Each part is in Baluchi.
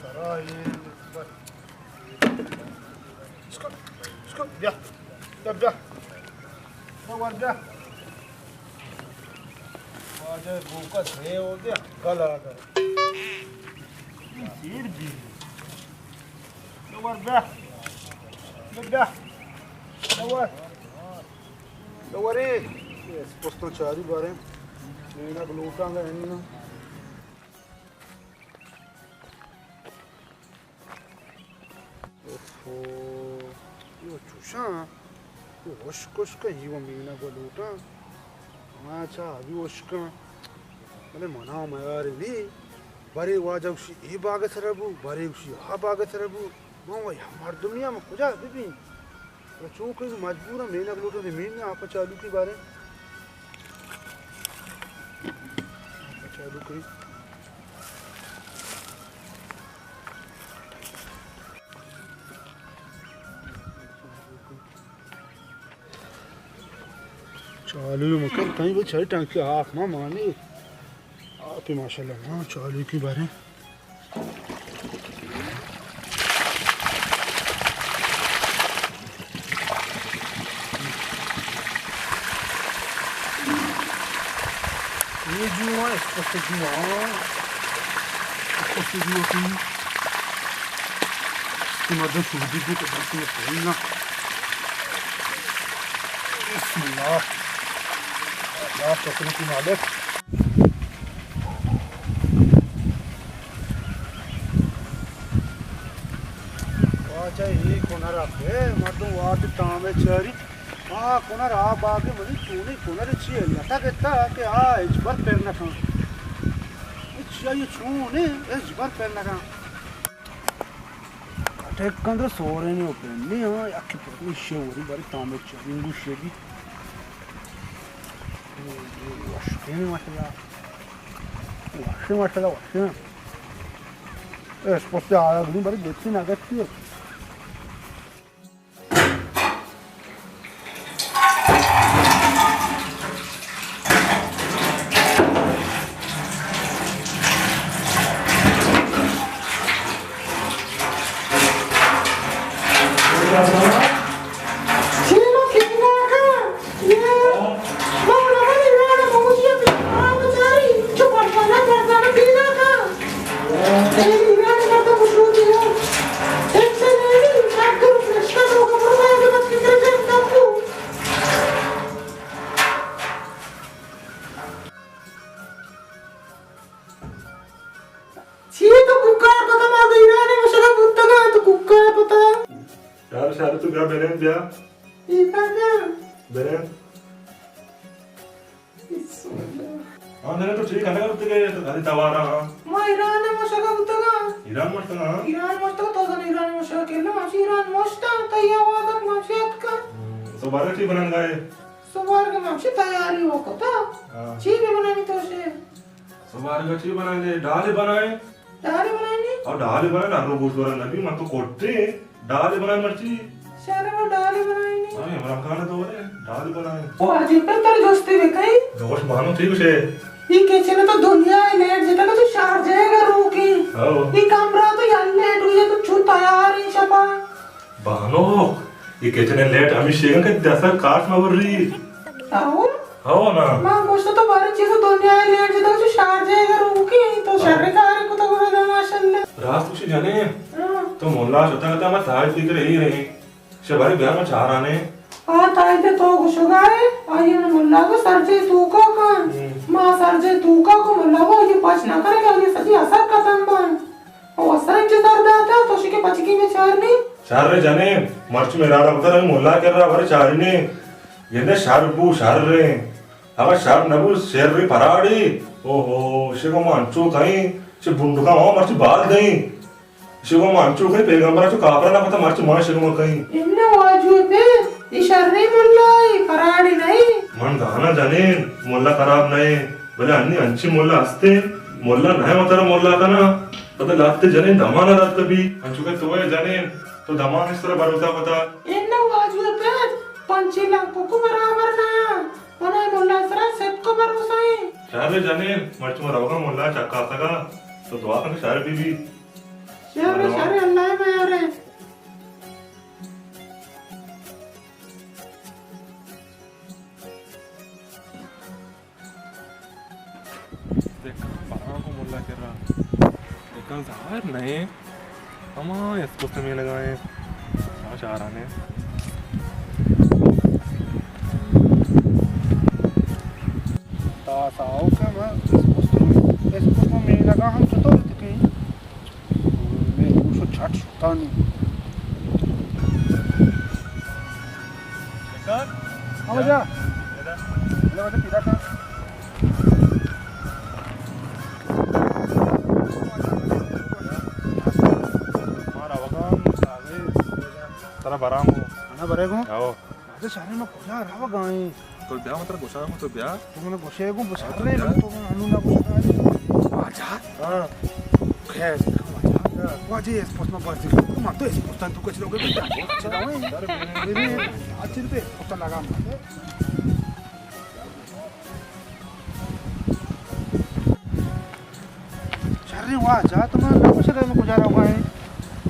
سرا اے بس۔ اسکو، اسکو، بیا۔ بیا، بیا۔ بیا، ور بیا۔ واجہ گوکا سے ہو گیا، گل آ گیا۔ سیر بھی۔ بیا، ور بیا۔ بیا، بیا۔ بیا، ور۔ بیا، ورے۔ اس پستو چاری بارے۔ مینگ لوٹاں گا اناں۔ اوفو، اے چوشاں، اے ہشک ہشک ایں، اے و مینگ و لوٹاں۔ ہما چا ابی ہشکاں، بلے منا میار نی۔ برے واجہ گوشی اے باگ سر بو، برے گوشی آ باگ سر بو۔ من وای مردمی ہم کجا ببین؟ چون کہ مجبور ایں، مینگ لوٹاں، مین آپ چالو کی بارے۔ آپ چالو کی۔ چالو مکن، تئی بچاری ٹانکی آف ما مانی۔ آپ ماشاءاللہ ما چالو کی بارے۔ یہ جو ہے، اس کو جو ہے، اس کو جو ہے، اس کی مدد سعودی کو تو بس میں کھولنا۔ بسم اللہ۔ اللہ تقریبی مالک۔ واجہ، اے کنر ءَ پہ مردم وارت تام ءَ چاریت۔ آ کنر، آ باگ منی چونیں کنر چی اِنت؟ لتگ اِت کہ آ ہچبر پر نہ کن۔ اے چیا، اے چون اِنت؟ ہچبر پر نہ کن۔ اٹیک کن تو سورے نے اوپن نے، ہاں، یکی پتنی شوری بری تام ءَ چارینگو شگی۔ وشکیں ماشاءاللہ۔ وشیں ماشاءاللہ، وشیں۔ اے، اس پستے آیا گنی بری گتی نہ گتی۔ چی تو کوکا ءَ پتا؟ ما تو ایران ءَ مشرا بوتگا، تو کوکا ءَ پتا؟ شر، شر، تو بیا بریں، بیا۔ اے پتا؟ بریں۔ ہاں، جنے تو چی کنگا بوتگے، تو گھری توارا، ہاں۔ ما ایران ءَ مشرا بوتگا۔ ایران مشتگا، ہاں؟ ایران مشتگا، تو زن ایران مشرا کلا، ما چی ایران مشتا، تو یہ آواز ما چی اتکا۔ ہم، تو بارے چی بنان گائے؟ سوبارگ ءَ ما چی تیاری وکتا۔ ہاں۔ چی بہ بنانی تو شے؟ سوبارگ ءَ چی بنائیں؟ ڈال بنائیں۔ ڈال بنائیں؟ او ڈال بنائیں، ہر رو گوشت ورا نبی، من تو کوٹے، ڈال بنائیں مرچی۔ شہر میں ڈال بنائیں۔ ہاں، عمران خان تو ورے، ڈال بنائیں۔ او عجیب پر تر جستی بکئی۔ دوش بانو تھی گوشے۔ ای کچن تو دنیا ءَ لیٹ جتا تو شارجہ ءَ روکی۔ ہاں۔ ای کمرہ تو یل لیٹ ہوئی تو چو تیار ہیں شپا۔ بانک، اے کچن ءِ لیٹ ہمیشی اِنت کہ دست ءَ کارچ مہ بری۔ ہو؟ ہو نا۔ ما گوشت تو بارے چیز دنیا ءَ لیٹ جتا، تو شارجہ ءَ روکی، تو شر کارے کتا گڑا، ماشاءاللہ۔ راست گوشی جنے، ہاں۔ تو مولا شتا کتا، ما تاج فکر ہی رہے۔ شباری بیار ما چارانے۔ آ تاج دے تو گوشگائے، آئی من مولا کو سرجے توکا کن۔ ہم۔ ما سرجے توکا کو مولا کو یہ پاس نہ کرے کہ یہ سجی اثر ختم بن۔ او سر انچو سر داتا، تو شکے پچکی میں چار نہیں؟ چار رے جنے، مرچ میرا رب تر مولا کر رہا، ورے چار نے۔ گندے شر بو، شر رے۔ اگر شر نبو، شر رے پراڑی۔ او ہو، شکو ما انچو کہیں، چھ بندوکا ما مرچ بال دیں۔ شکو ما انچو کہیں، پیغمبر چو کافر نہ پتا، مرچ ما شکو ما کہیں۔ انہ واجو پہ، یہ شر نہیں ملا، یہ پراڑی نہیں۔ من گانا جنین، ملا خراب نہیں، بلے انی انچی ملا ہستے، ملا نہیں مطلب ملا کنا۔ پتہ لہتے جنین دمان ءَ رد کپی۔ انچو کہ تو اے جنین، تو دمان اس طرح بھروسہ کتا۔ انہ واجو پہ پنچی لنکو کو برابر نہ۔ منا ملا اس طرح ست کو بھروسہ ہے۔ شر جنین، مرچ ما روگا ملا چکاسگا، تو دعا کن شر بی بی۔ یار، شر اللہ میں یار۔ دکان باران کو ملا کر رہا۔ دکان ظاہر نہیں۔ ہما اسپوست میں لگائیں۔ ہما شہرانے۔ تا ساو کہ ما اسپوست، اسپوست میں لگا ہم چطور تکی؟ میں گوشو جھٹ شتانی۔ ہاں، واجہ۔ ادا۔ ادا واجہ پیدا کن۔ مارا وگان، ترا برانگو۔ انا برے گو؟ آؤ۔ واجہ شہر ما کجا روگا ایں؟ تو بیا، من ترا گوشاں، تو بیا۔ تو منا گوشے گو، بچار رہے، تو منا انو نہ گوشتا۔ واجہ؟ ہاں۔ خیر، واجہ۔ واجہ، اسپوست ما بس، تو ما تو اسپوست تو کچھ لوگ بیٹا۔ اچھا، داویں۔ اچھا، تے پتہ لگا مت۔ شریں واجہ، تو ما نہ گوشگ ءَ، ما کجا روگا ایں؟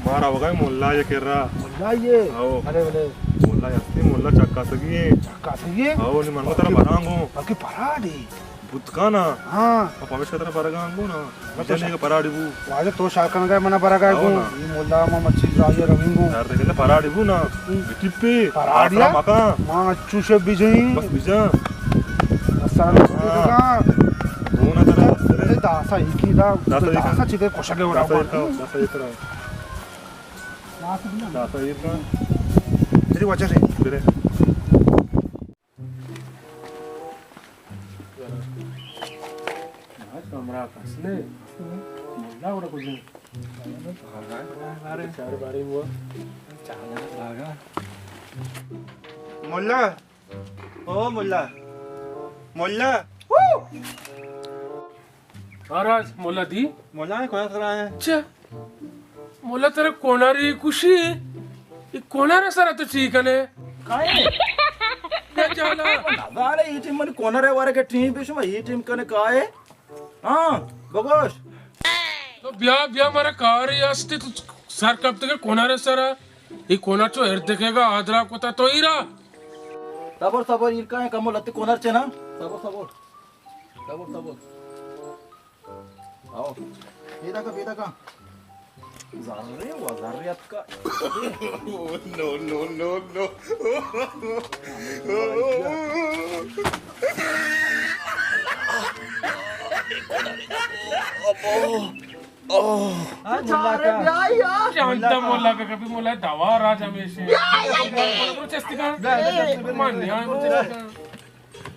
ما روگا ایں ملا ءِ کرا۔ ملا ءِ؟ ہو۔ بلے، بلے۔ ملا ہستی، ملا چکاسگی ایں۔ چکاسگی ایں؟ ہو، نی من ترا برانگو۔ بلکہ پراڈی۔ بوت کنا۔ ہاں۔ پمیشکا ترا برگانگو نا۔ بس جنے کہ پراڈی بو۔ واجہ تو شال کنگا منا برگا ہو گو۔ نا۔ اے ملا ما مچھی راہی روینگو۔ یار دیکھ لے پراڈی بو نا۔ ہم۔ ٹپی۔ پراڈی آسرا ہے؟ مکان۔ ما چوشے بجیں۔ بس بجا۔ دسا ہاں۔ دکان۔ دو نہ ترا۔ اے داسا ایکی دا۔ داسا ایک۔ داسا چیتے کوشگے وڑا داسا ایک۔ داسا ایک۔ داسا ایک۔ تیری وجہ سے۔ برے۔ کمرہ کس نے۔ ملا وڑا کجے۔ ارے۔ چار باری ہوا۔ ملا۔ او ملا، ملا۔ ہاں راج، ملا دی۔ ملا نے کونار سرا ہے۔ چہ؟ ملا ترا کوناری کشی؟ ای کونار سرا تو چی کنے؟ کائے؟ یا جالا۔ نزانے ای ٹیم من کونار وارے کے ٹیم پیش ما ای ٹیم کنے کائے؟ ہاں، بگوش۔ تو بیا، بیا، مارا کاری استی، تو سر کپتگے کونار سرا۔ ای کونار چو اردکے گا آدرا کتا تو ایرا۔ صبر، صبر، ایر کائیں کمو لتی کونار چنا۔ صبر، صبر۔ صبر، صبر۔ آؤ۔ پیدا کا، پیدا کا۔ زرے و زرے اتکا۔ نو، نو، نو، نو۔ ابو۔ اوہ۔ ہاں، چارے بیا یار۔ جانتا ملا کا کبھی ملا دوا راج ہمیشہ۔ بیا، بیا، بیا۔ برو چستی کن۔ بیا، بیا، بیا، بیا۔ مان نہیں آئے مجھے۔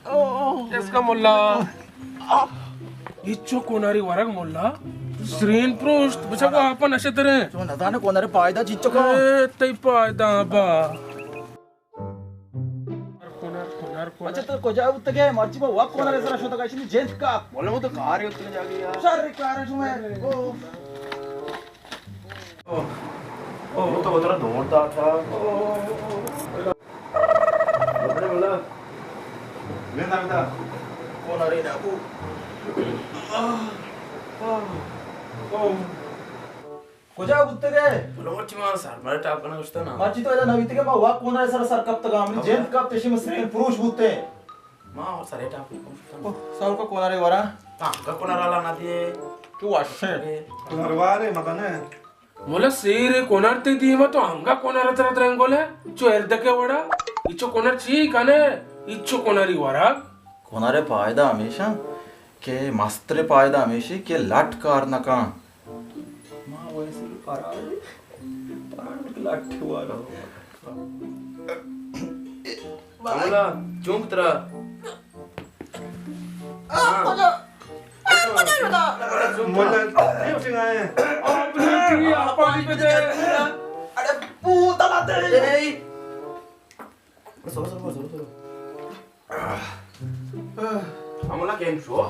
اوہ۔ اس کا ملا۔ یہ چو کوناری ورگ ملا۔ سرین پروشت۔ بچا کو آپا نشترے۔ تو نزانے کوناری پائدہ چیچو کا۔ اے، تئی پائدہ با۔ اچھا، تو کجا بوتگے؟ مرچی ما وک کونار سرا شتگا، اشی جند کا۔ بولے، وہ تو کار ہوتگے جاگی یار۔ شر کار ہے تمہیں۔ او۔ او۔ او، تو اتنا دور دا تھا۔ او۔ بولے، بولا۔ میں نہ دا۔ کوناری ڈاکو۔ او۔ کجا بوتگے؟ بلے مرچی ما سر مارے ٹاپ کنا گشتا نا۔ مرچی تو ادا نویتگے، ما واک کونار سر سر کپتگا، منی جند کپت، اشی من سرین پروش بوتے۔ ما اور سرے ٹاپ کنا گشتا نا۔ اوہ، سر کو کونارے ورا؟ ہاں، کا کونار والا نہ دیے۔ تو واشے۔ اے۔ کونار وارے مدنے۔ ملا سیر کونار تے دیما تو انگا کونار تر ترنگولے۔ چو اردکے وڑا۔ ایچو کونار چی کنے؟ ایچو کوناری ورا۔ کونارے پائدہ ہمیشہ کہ مسترے پائدہ ہمیشی کہ لٹ کار نہ کن۔ ما ویسے بھی پراڑ، پراڑ لٹ وارا۔ مولا، چونک ترا؟ آ، ہاں۔ کجا؟ آ، کجا شدا؟ مولا، یہ اٹھے گئے ہیں۔ آ، بلے، آ، پانی پہ دے۔ ارے، پوتا لاتے۔ اے۔ سرو، سرو، سرو، سرو۔ ہمولا کیم شو؟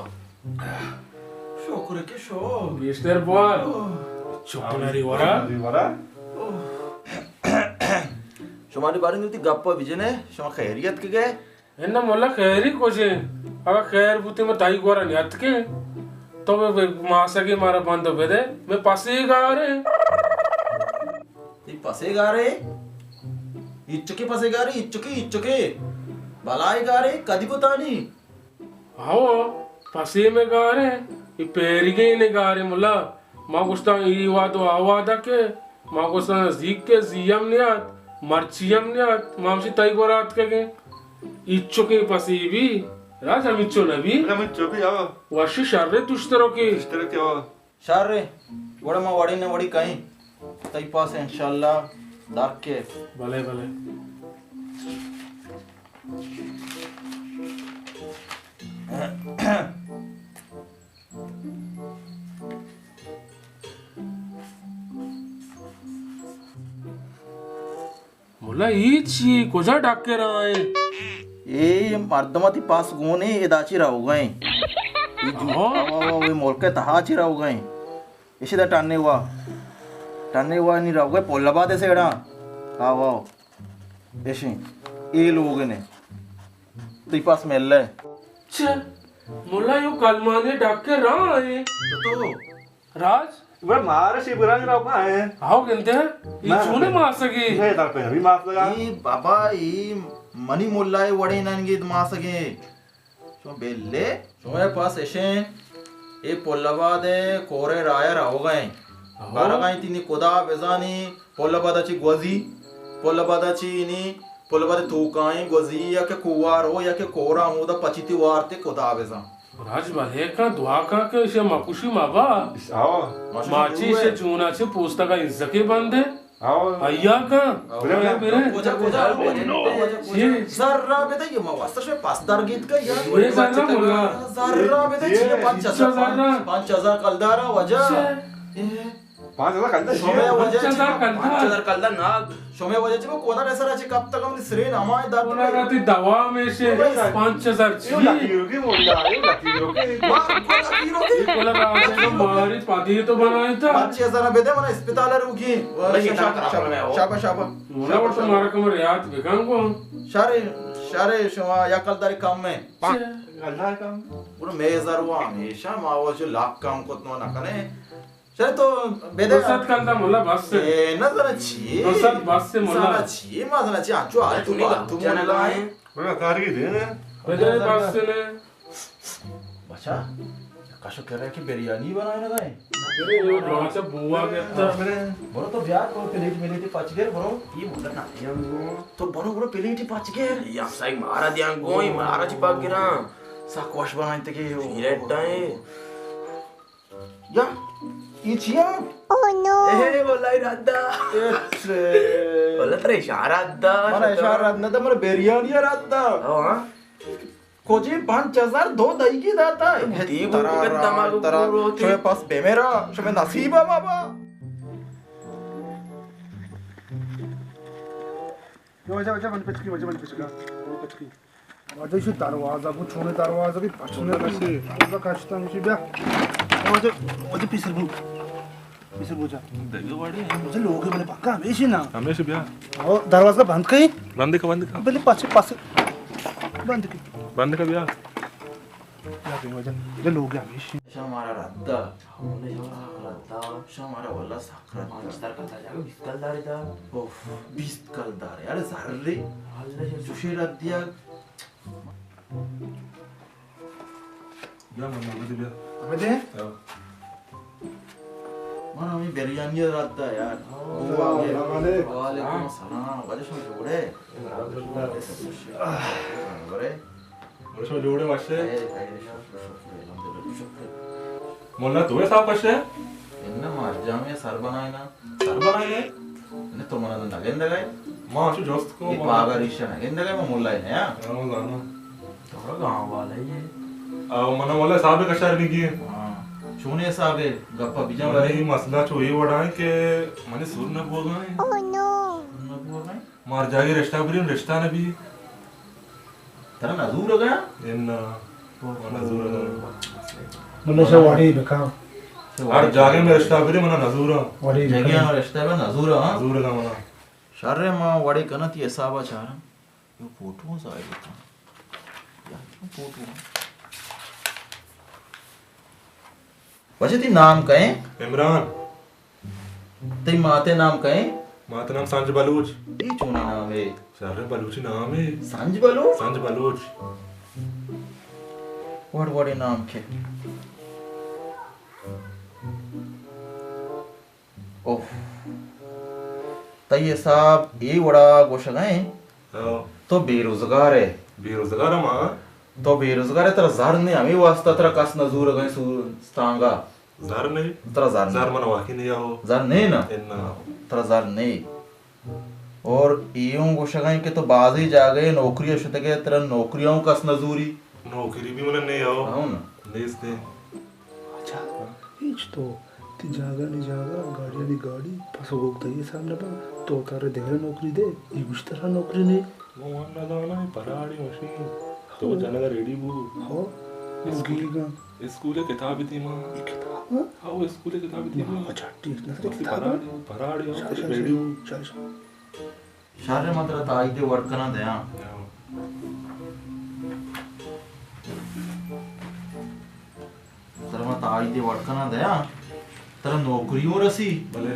شکر کہ شو۔ بیشتر بوان۔ اوہ۔ چکلاری ورا۔ چکلاری ورا۔ اوہ۔ شما نی باریں وتی گپ ءَ بجنے، شما خیریت کہ گئے؟ اناں مولا خیری کجیں؟ اگاں خیر بوتیں ما تئی گورا نیاتکیں۔ تو بہ، بہ ماسگے مارا بند بدے، مئے پسی گاریں۔ پسے گارے؟ ایچکے پسے گارے، ایچکے، ایچکے۔ بلائے گارے، کدی کتانی؟ ہاو، پسے میں گارے، یہ پیرگے نے گارے ملا۔ ما گوشتاں ای واد و آ واد کہ، ما گوشتاں نزیک کے زی ہم نیات، مرچی ہم نیات، ما ہمشی تئی گورا اتکگیں۔ ایچکے پسے بی، راج ہمیچو نبی۔ ہمیچو بی، ہاو۔ وشی شر توشترو کے۔ توشترو کے، ہاو۔ شر اے، گڑا ما وڑے نہ وڑے کئیں، تئی پاس انشاءاللہ در کے۔ بلے، بلے۔ ملا، اے چی؟ کجا ڈاکے رہا ہے؟ اے مردم تی پاس گونے، ادا چی روگا ہیں؟ اے جو، ہاں۔ آو، آو، آو، اے ملک تہا چی روگا ہیں؟ اشی دا ٹنے وا۔ ٹنے وا نی روگا، پل آباد سے اڑا۔ آو، آو۔ اشی، اے لوگ نے۔ تی پاس مل ہے۔ چہ، ملا، یو کلمانی ڈاکے رہا ہے۔ تو تو راج؟ بڑا مارا شی برنگ را پا ہے۔ آو گندے؟ یہ نہ، چونے نہ۔ ماسگی؟ یہ در پہ بھی ماس لگا۔ اے بابا، اے منی ملا وڑے ننگید ماسگے۔ چون بیلے؟ شمے پاس اشیں، اے پل آباد کورے رایا روگا ہیں۔ ہو۔ برگا ہیں تینی کدا بزانی، پل آباد چی گوزی، پل آباد چی نی، پل آباد توکائیں گوزی یا کہ کوارو یا کہ کورا ہودا پچیتی وارتے کدا بزان۔ راج بلے کن، دعا کن کہ ایشی مکشی مبا۔ آو۔ ماچی ایشی چونا چی پوستگا انزکے بندے۔ آو۔ ایا کن۔ برے، برے۔ برے۔ کجا، کجا، کجا، کجا؟ چی؟ زر را بدے، یہ ما واسطہ شوی پاس در گیت کا یار۔ یہ زر را ملا۔ زر را بدے، چی؟ پنچ ہزار۔ زر را۔ پنچ ہزار کلدارا وجہ۔ چی؟ اے۔ پانچ ہزار کلدار؟ شمے وجہ پانچ ہزار چی؟ کلدار۔ پانچ ہزار کلدار نا، شمے وجہ چی؟ کونا رسرا چی کب تک ہم سرین ہمائے دات کونا رتی دوا میں سے۔ پانچ ہزار چی؟ یو لکی روکی مولا، یو لکی روکی۔ ما کونا کی روکی؟ یہ کونا راجہ ماری پادی تو بنائے تھا۔ پانچ ہزار بدے منا اسپتال روکی۔ شابا، شابا، شابا۔ مولا، وہ تو مارا کمر یاد بکن کو۔ شارے، شارے شما یا کلدار کم ہے۔ کلدار کم؟ برو میزر وہ ہمیشہ ما وہ جو لاکھ کم کت نو نہ کنے۔ چل تو بدے۔ دو سد کلدار ملا بس۔ اے، نہ زنا چی؟ دو سد بس ملا۔ زنا چی؟ ما زنا چی؟ آنچو آ تو بات تو ملا۔ بڑا کارگی دے نا۔ بدے بس نے۔ بچا، کشو کرے کہ بریانی بنائے نہ گئے۔ برو، برو، اچھا، بوا گیا۔ برو تو بیار، برو پلیٹ ملیٹ پچ گر، برو۔ یہ ملا نہ دیاں گو۔ تو برو، برو پلیٹ پچ گر۔ یہ ہمسائے مارا دیاں گو، یہ مارا چی پاک گراں۔ سا کوش بنائیں تے کہ یہ۔ سیریٹ ٹائیں۔ یا، ای چیا؟ Oh no! اے، واللہ ردا۔ اچھے۔ واللہ ترا اشارہ دا۔ منا اشارہ رد نہ دا، منا بریانی رد دا۔ ہاں۔ کجے پانچ ہزار دو دائی کی داتا ہے۔ تی بو ترا، کے دماغ ترا، پورو تھی۔ شمے پاس بے میرا، شمے نصیب ہے بابا۔ واجہ، واجہ، من پچکی، واجہ، من پچکی۔ من پچکی۔ واجہ، ایشی دروازہ بو، چونے دروازہ بی پچنے بی۔ واجہ، کشتا میشی بیا۔ واجہ، واجہ، پیسر بو۔ پیسر بو جا۔ دگہ وڑے ہیں۔ واجہ، لوگ بلے پکا ہمیشی نا۔ ہمیشی بیا۔ او، دروازہ بند کئی؟ بند کا، بند کا۔ بلے پاس، پاس۔ بند کی۔ بند کا بیا۔ یا بے واجہ، واجہ، لوگ ہمیشی۔ شا مارا رد دا۔ شا مارا واللہ سک رد دا۔ پانچ ہزار کلدار جاگہ بیست کلدار دا۔ اوف، بیست کلدار یار، زر رے۔ چوشے رد دیا۔ بیا من بیا۔ بدے؟ ہاں۔ من ہمیں بریانی رد دا یار۔ السلام علیکم۔ وعلیکم السلام۔ واجہ شما جوڑے؟ الحمدللہ۔ برے؟ برے شما جوڑے واشے؟ خیر، خیر، شکر، شکر، الحمدللہ، شکر۔ مولا تو حساب کشے؟ انہ ما جامع سر بنائے نا۔ سر بنائے؟ انہ تو منا نگندگے؟ ما چو جوست کو، یہ ما پاگا ریشہ نگندگے، ما مولا ہی نیا۔ ہاں، زانا۔ تو گاؤں والا ہی ہے۔ آ، منا مولا حساب کشار نہیں کیے۔ ہاں۔ چونے حساب ہے، گپا بجا بھائی۔ مسئلہ چو یہ وڑا ہے کہ منی سر نہ بوگا ہے۔ Oh no! سر نہ بوگا ہے؟ مار جاگے رشتہ بری، رشتہ نہ بی۔ ترا نزور گیا؟ انا، نزور گیا۔ من شا وڑی بکا۔ ہر جاگے میں رشتہ بری، منا نزور۔ وڑی بکا۔ جاگے میں رشتہ بری، نزور، ہاں؟ نزور گیا منا۔ شر ما وڑی کنا تی حسابا چارا۔ یو فوٹو ظاہر کن۔ یا فوٹو۔ واجہ تی نام کئے؟ عمران۔ تئی ماتے نام کئے؟ مات نام سنج بلوچ۔ اے چونیں نامے؟ شریں بلوچی نامے۔ سنج بلوچ؟ سنج بلوچ۔ وڑ وڑیں نام کہ۔ اوف۔ تئی حساب اے وڑا گوشگ ءَ ایں؟ ہو۔ تو بے روزگار ئے۔ بے روزگار آں ما۔ تو بے روزگار ئے، ترا زر نے، ہمے واسطہ ترا کس نہ زورگ ءَ ایں سو-، ستانگ ءَ۔ زر نے؟ ترا زر نے۔ زر من واقعی نے ہو۔ زر نے نا؟ انا۔ ترا زر نے۔ اور اے اوں گوشگ ءَ ایں کہ تو بازیں جاگہے نوکری ءَ شتگ ئے، ترا نوکری ءَ اوں کس نہ زوری۔ نوکری بھی من نے ہو۔ ہو نا۔ نیست ایں۔ اچھا، ہچ تو تئی جاگہ نی جاگہ، گاڑی نی گاڑی، پس و گوک تئی سر نہ باں، تو ترا دگرے نوکری دے، اے گوشی ترا نوکری نے۔ من نہ زاناں، اے پراڑی مشین، تو ہو۔ جنگ ریڈی بو۔ ہو، اسکول، گیگا۔ اسکول کتاب تھی ماں۔ اے کتاب؟ ہاں، اسکول کتاب تھی ماں۔ ماں، چٹی، نہ تو بس کتاب۔ پراڑی، پراڑی، چل، چل، ریڈی بو۔ چل، چل۔ شر، من ترا تائید ءِ وڑ کناں دیاں۔ ترا من تائید ءِ وڑ کناں دیاں۔ ترا نوکری اوں رسی۔ بلے۔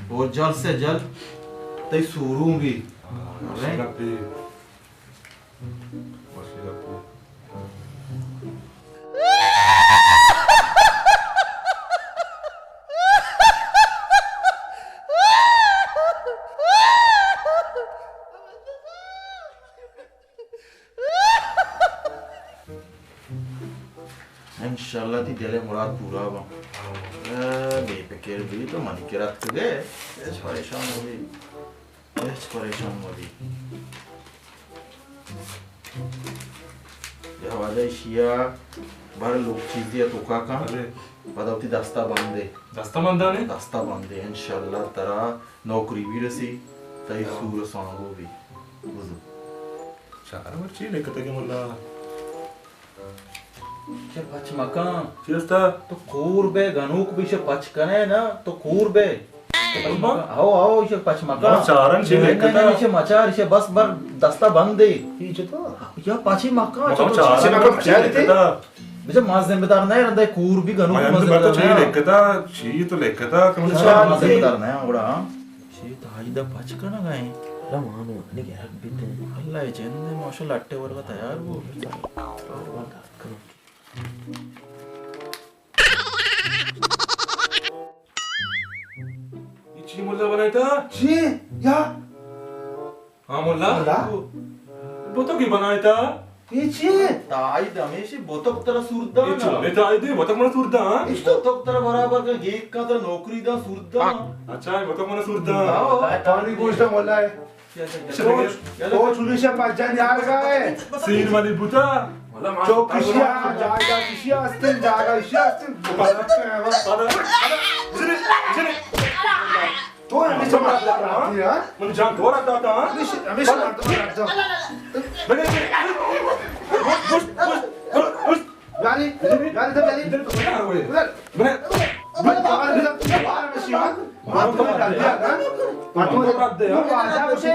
اور جلد سے جلد تئی سوروں بھی۔ ہاں، رہیں۔ گپے۔ وشی گپے۔ انشاءاللہ تئی دل ءِ مراد پورا باں۔ اے، بے فکر بی، تو منی کرا اتکگ ئے، ہچ پریشان مہ بی، ہچ پریشان مہ بی۔ یا واجہ ایشی ءَ بر لوگ چیزے ءَ توکا کن۔ بلے۔ پدا وتی دست ءَ بندے۔ دست ءَ بندانے؟ دست ءَ بندے، انشاءاللہ ترا نوکری بھی رسی، تئی سور سانگو بھی۔ بزو۔ چار مرچی لکھتگے ملا۔ چہ پچ مکن۔ چی استا؟ تو کور بے، گنوک بی، چہ پچ کنے نا، تو کور بے۔ پچ مکن؟ ہو، ہو، ایشی پچ مکن۔ ما چارن چی لکھتا؟ ایشی مچار، ایشی بس بر دستا بندے۔ ای چطور؟ یا پچی مکن، مکن چطور چارن چی لکھتا؟ بچہ ما ذمہ دار نہ رندے، کور بی گنوک ما ذمہ دار نہ۔ چی لکھتا؟ چی تو لکھتا؟ ما ذمہ دار نہ گڑا۔ چی تائید ءَ پچ کنگ ءَ ایں؟ اللہ مانو، نی گرک بیت۔ اللہ ءِ جند ءَ ماشاءاللہ اٹے ورگ ءَ تیار بو۔ اے چی ملا بنائیتا؟ چی؟ یا؟ ہاں ملا۔ ملا؟ بوتو کی بنائیتا؟ اے چی؟ تائید ہمیشی بوتک ترا سوردا اے نا۔ چی؟ اے تائید بوتک من سوردا، ہاں؟ اے بوتک ترا برابر کا گیگ کا ترا نوکری دا سوردا۔ اچھا، اے بوتک من سوردا۔ ہاں، پانی گوشت ملا ہے۔ تو، تو چونی شے پجان یار کا ہے۔ سیر والی بوتا۔ چوک کشیا، جائیداد کشیا استن، جاگا کشیا استن۔ پادا، پادا، پادا۔ جنی، جنی۔ تو ہمیشہ مردم راتی، ہاں؟ من جان تو رکھتا تھا، ہاں؟ ہمیشہ، ہمیشہ مردم راتی۔ بلے، بلے، بلے، بلے، بلے۔ یاری، یاری تو یاری۔ ادھر تو کیا ہوئے؟ ادھر۔ بلے، بلے، بلے، بلے، بلے، بلے، بلے، مردم راتی، ہاں؟ مردم راتی، ہاں؟ تو آجا اسے،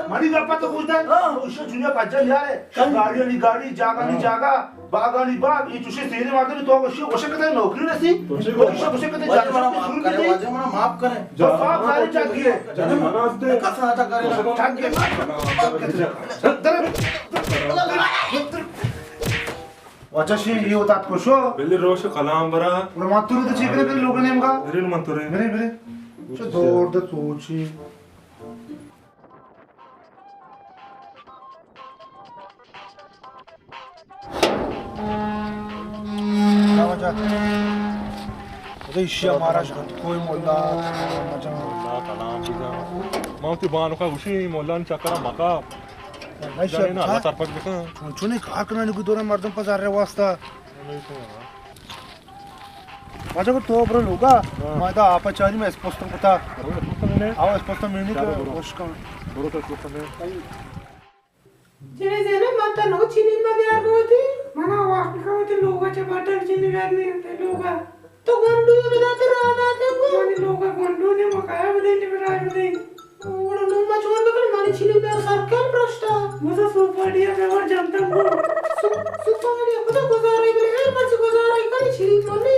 منی گپا تو گوش دے۔ ہاں۔ تو اسے دنیا پجا یار ہے۔ گاڑی نی گاڑی، جاگا نی جاگا۔ باغانی باغ، اے چوشیں سیریں مردمے تو گوشی، گوشے کتے نوکری رسی؟ گوشے، گوشے کتے جان شروع کتے؟ واجہ منا معاف کرے۔ تو صاف ساری چاک گئے۔ جانے منا دے۔ کسا آتا کرے۔ چاک گئے۔ واجہ شی یہ ہوتا کشو۔ بلے روش کلام برا۔ اور ماتور تو چیک کرے لوگ نے مگا۔ میرے ماتورے۔ میرے، میرے۔ چو دور دے تو چی۔ اے ایشی ءَ مارا شانت کوئی مولا مجن۔ مولا کلام بجا۔ ما وتی بانکا گوشی مولا نی چکرا مکا۔ نہ، ایشی جانے نا، اللہ سرپد بکن۔ چون چونی کار کنانی کوئی دور مردم پہ زر واسطہ۔ واجہ گو تو برو لوگا، ہاں۔ ما ادا آپ چاری میں اسپوستم کتا۔ برو اسپوستم نے۔ آو اسپوستم میں نہیں۔ چارو برو۔ وش کن۔ برو تو اسپوستم نے۔ جنے زینب، من تا نو چینی ما بیار گوتی۔ منا واقعی گوتی لوگا چہ بٹل چینی بیار نہیں تے لوگا۔ تو گنڈو بداتے راہ داتے کو۔ منی لوگا گنڈو نے مکایا بدے نے برائے بدے۔ اوڑا نو ما چون بکن، منی چیلی بیا سرکل پرشتا۔ مزا سوپاڑیا بیا ور جنتم کو۔ سو-، سوپاڑیا کتا گزارے بلے، ہر مرچی گزارے کنی چیلی منی۔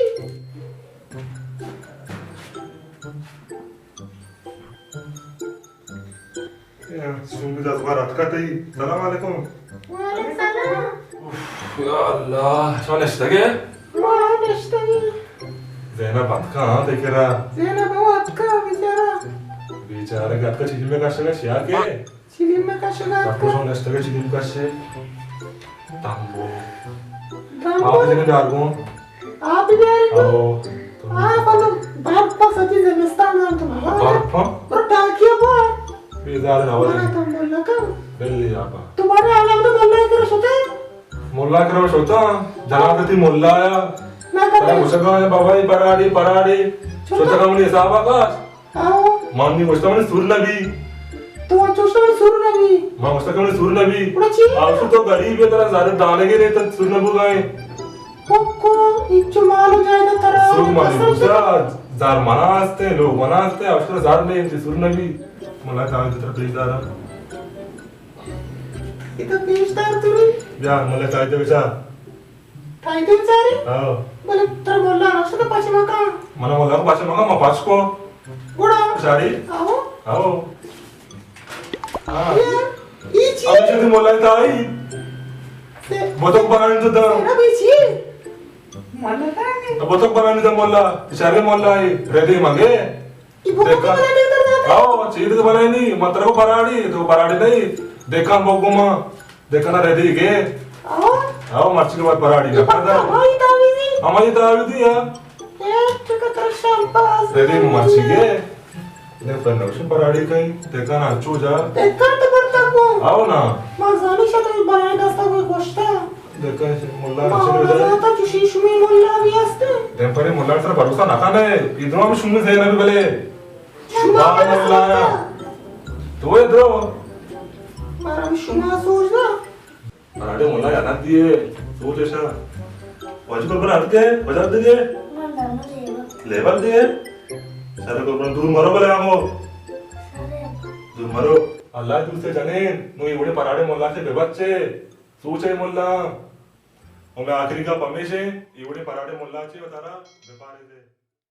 تئی سلام علیکم۔ وعلیکم سلام۔ اف، یا اللہ، شما نشتگے؟ ما نشتگے۔ زینب اتکا، ہاں، تئی کرا؟ زینب ہم اتکا، بیچارہ۔ بیچارہ کہ اتکا چیزی میں کشگا، شیا کے؟ چیزی میں کشگا اتکا۔ شما نشتگے چیزی میں کشے۔ تمبو۔ تمبو۔ آپ جنے ڈار گون۔ آپ بیارے تو؟ آو۔ آ، بلو، برف پا سچی زمستان ہم تو بابا۔ برف پا؟ برو ٹاکیا بار۔ بیزار نہ ورے۔ منا تمبو لگا۔ بلی آپا۔ تو بڑے عالم تو ملا کرا شتے؟ ملا کرا شتا؟ جناب تی ملا یا۔ نہ کرے۔ ترا گوشگا ہے بابا، یہ پراڑی، پراڑی۔ شتا۔ شتا کا منی حساب آ کاش۔ آو۔ من نی گوشتا منی سور نبی۔ تو چوشتا منی سور نبی۔ من گوشتا کہ منی سور نبی۔ گڑا چی؟ آو، تو غریب ہے، ترا زیادہ دانگے نہیں، تو سور نبو گائے۔ پکو، ایچو مال و جائیداد ترا سور منی قسم گوشتا، زار منا ہستے، لوگ منا ہستے، آو، تو زار نہیں، تو سور نبی۔ ملا کاغذ ترا پیش دارا۔ یہ تو پیش دار تو نہیں۔ بیا، ملا کاغذ بچار۔ تائی تو چاری؟ ہاں۔ بلے ترا مولا نہ شتا پچ مکا۔ منا مولا پچ مکا، ما پچ کو۔ گڑا؟ چاری؟ آو۔ آو۔ ہاں۔ یہ، یہ چی؟ اب چی مولا تائی؟ سے۔ بوتک بنانی تو دا۔ سینا بھی چی؟ مولا تائی۔ اب بوتک بنانی دا مولا، چاری مولا ہے، ردی مگے۔ یہ بوتک دیکھا۔ بنانی دا۔ آو، چیز تو بنانی، مطلب پراڑی، تو پراڑی نہیں۔ دیکھا بوگما۔ دیکھنا ردی گے۔ آو۔ آو، مرچی کے بعد پراڑی یہ لگتا پکا تھا۔ ہماری تعویذی۔ ہماری تعویذی ہے۔ اے، تو کا تر شام پاس ردی مرچی گے۔ دیکھ پر نوشن پراڑی کہیں۔ دیکھنا چو جا۔ دیکھا تو برتا کو۔ آو نا۔ ما زانی شا تو بنائے دستا کوئی گوشتا۔ دیکھا مولا ما نشن بجا۔ زاتا چوشی شمی مولا بھی ہستے۔ دیکھ پر مولا سر بھروسہ نہ کھانا ہے۔ ادھر ہم شمی سے نہ بھی بلے۔ شما ہاں، مولا۔ تو ادھر۔ مارا شما سوچ دا۔ مراٹے مولا یاد دیے، سوچ ایشا۔ واجو کر بنا کے، بجا دے۔ لیبر دے۔ سارے کو دور مرو بلے آمو۔ دور مرو۔ اللہ دوست جنین، نو یہ بڑے پراڑے مولا سے بے بچے۔ سوچ ہے مولا۔ اور میں آخری کا پمیشے، یہ بڑے پراڑے مولا چے بتا رہا، بے پارے دے۔